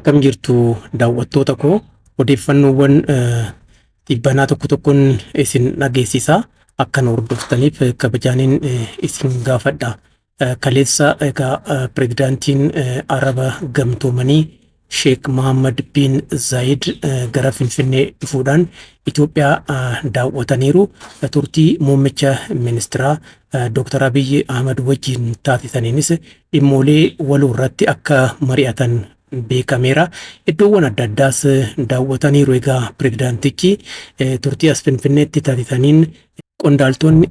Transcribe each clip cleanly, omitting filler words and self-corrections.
Akkam jirtu daawwattoota koo? Odeeffannoowwan dhibbanaa tokko tokkoon isin dhageessisa. Akka nu hordoftaniif kabajaaniin isin gaafadha. Kaleessa egaa pirezidaantiin Araba Gamtoomanii Sheek Mohammad bin Zayid gara Finfinnee dhufuudhaan Itoophiyaa daawwataniiru. Turtii muummicha ministiraa Dr. Abiyyi Ahmad wajjin taasisaniinis dhimmoolee waloo irratti akka mari'atan beekameera. Iddoowwan adda addaas daawwataniiru. Egaa pirezidaantichi turtii as Finfinneetti taasisaniin qondaaltonni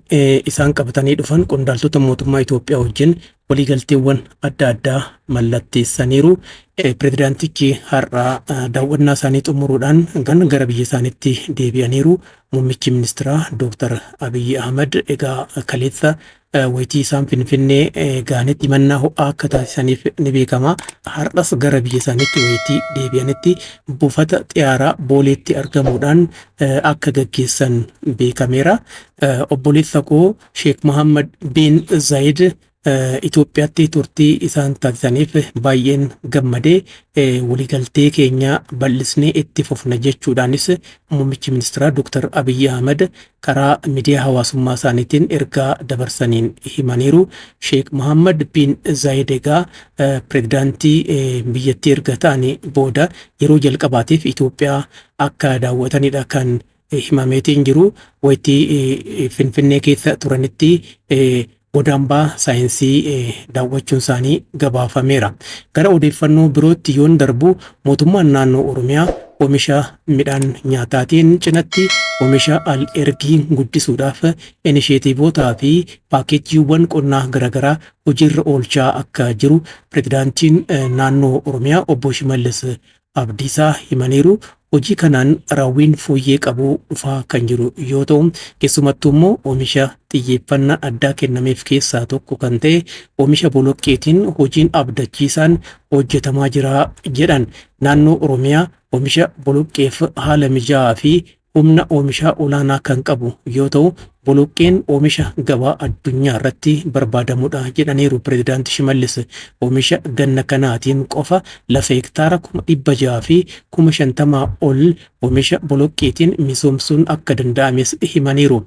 isaan qabatanii dhufan qondaaltota mootummaa Itoophiyaa wajjin waliigalteewwan adda addaa mallatteessaniiru. Pirezidaantichi har'a daawwannaa isaanii xumuruudhaan gara biyya isaaniitti deebi'aniiru. Muummichi ministiraa Dr. Abiyyi Ahmad egaa kaleessa wayitii isaan Finfinnee ga'anitti himannaa ho'aa akka taasisaniif ni beekama. Har'as gara biyya isaaniitti wayitii deebi'anitti buufata xiyyaaraa Booleetti argamuudhaan akka gaggeessan beekameera. Obboleessa koo Sheek Mohammad bin Zayid Itoophiyaatti turtii isaan taasisaniif baay'een gammadee, waliigaltee keenya bal'isnee itti fufna jechuudhaanis muummichi ministiraa Dr. Abiyyi Ahmad karaa miidiyaa hawaasummaa isaaniitiin ergaa dabarsaniin himaniiru. Sheek Mohammad bin Zayid egaa pirezidaantii biyyattii erga ta'anii booda yeroo jalqabaatiif Itoophiyaa akka daawwatanidha kan himameetiin jiru. Wayitii Finfinnee keessa turanitti godaambaa saayinsii daawwachuun isaanii gabaafameera. Gara odeeffannoo birootti yoon darbu, mootummaan naannoo Oromiyaa oomisha midhaan nyaataatiin cinatti oomisha al-ergii guddisuudhaaf inisheetiivootaa fi paakeejiiwwan qonnaa garaagaraa hojiirra oolchaa akka jiru pirezidaantiin naannoo Oromiyaa obbo Shimallis Abdiisaa himaniiru. Hojii kanaan raawwiin fooyyee qabu dhufaa kan jiru yoo ta'u, keessumattuu immoo oomisha xiyyeeffannaa addaa kennameef keessaa tokko kan ta'e oomisha boloqqeetiin hojiin abdachiisaan hojjetamaa jira jedhan. Naannoo Oromiyaa oomisha boloqqeef haala mijaa'aa fi humna oomishaa olaanaa kan qabu yoo ta'u, boloqqeen oomisha gabaa addunyaa irratti barbaadamudha jedhaniiru pirezidaanti Shimallis. Oomisha ganna kanaatiin qofa lafa hektaara 650,000 ol oomisha boloqqeetiin misoomsuun akka danda'ames himaniiru.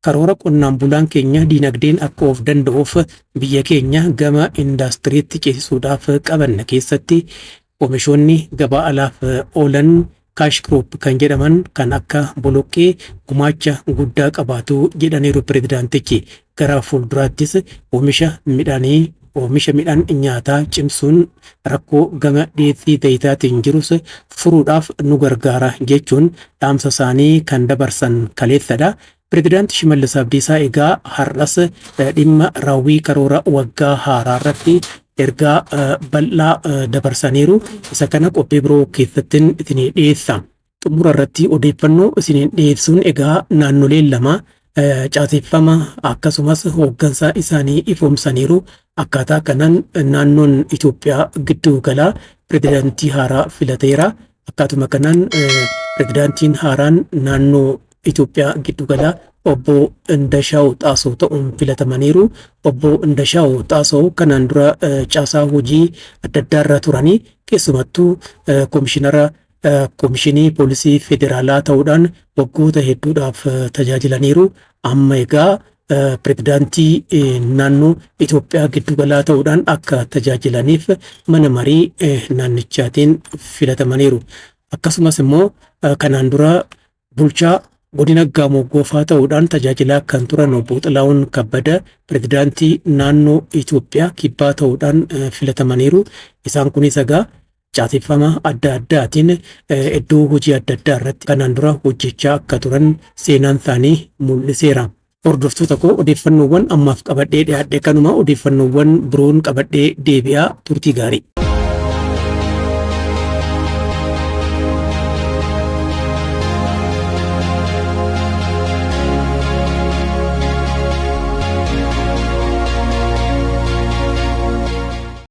Karoora qonnaan bulaan keenya diinagdeen akka of danda'uuf biyya keenya gama indaastiriitti ceesisuudhaaf qabanne keessatti oomishoonni gabaa alaaf oolan, cash crop kan jedhaman, kan akka boloqqee gumaacha guddaa qabaatu jedhaniiru pirezidaantichi. Gara fuulduraattis oomisha midhaanii, oomisha midhaan nyaataa cimsuun rakkoo gama dhiyeessii zayitaatiin jirus furuudhaaf nu gargaara jechuun dhaamsa isaanii kan dabarsan kaleessadha. Pirezidaanti Shimallis Abdiisaa egaa har'as dhimma raawwii karoora waggaa haaraa irratti ergaa bal'aa dabarsaniiru. Isa kana qophii biroo keessatti isinii dhiyeessa. Xumura irratti odeeffannoo isiniin dhiyeessuun egaa naannoleen lama caaseffama akkasumas hooggansa isaanii ifoomsaniiru. Akkaataa kanaan naannoon Itoophiyaa giddu galaa pirezidaantii haaraa filateera. Akkaatuma kanaan pirezidaantiin haaraan naannoo Itoophiyaa giddu galaa obbo Indashaaw Xaasoo ta'uun filatamaniiru. Obbo Indashaaw Xaasoo kanaan dura caasaa hojii adda addaa irra turanii, keessumattuu koomishinara koomishinii poolisii federaalaa ta'uudhaan waggoota hedduudhaaf tajaajilaniiru. Amma egaa pirezidaantii naannoo Itoophiyaa giddugalaa ta'uudhaan akka tajaajilaniif mana marii naannichaatiin filatamaniiru. Akkasumas immoo kanaan dura bulchaa godina Gaamoo Goofaa ta'uudhaan tajaajilaa kan turan obbo Xilahuun Kabbada pirezidaantii naannoo Itoophiyaa kibbaa ta'uudhaan filatamaniiru. Isaan kunis egaa caaseffama adda addaatiin iddoo hojii adda addaa irratti kanaan dura hojjechaa akka turan seenaan isaanii mul'iseera. Hordoftoota koo, odeeffannoowwan ammaaf qabadhee dhiyaadhe kanuma. Odeeffannoowwan biroon qabadhee deebi'aa, turtii gaarii.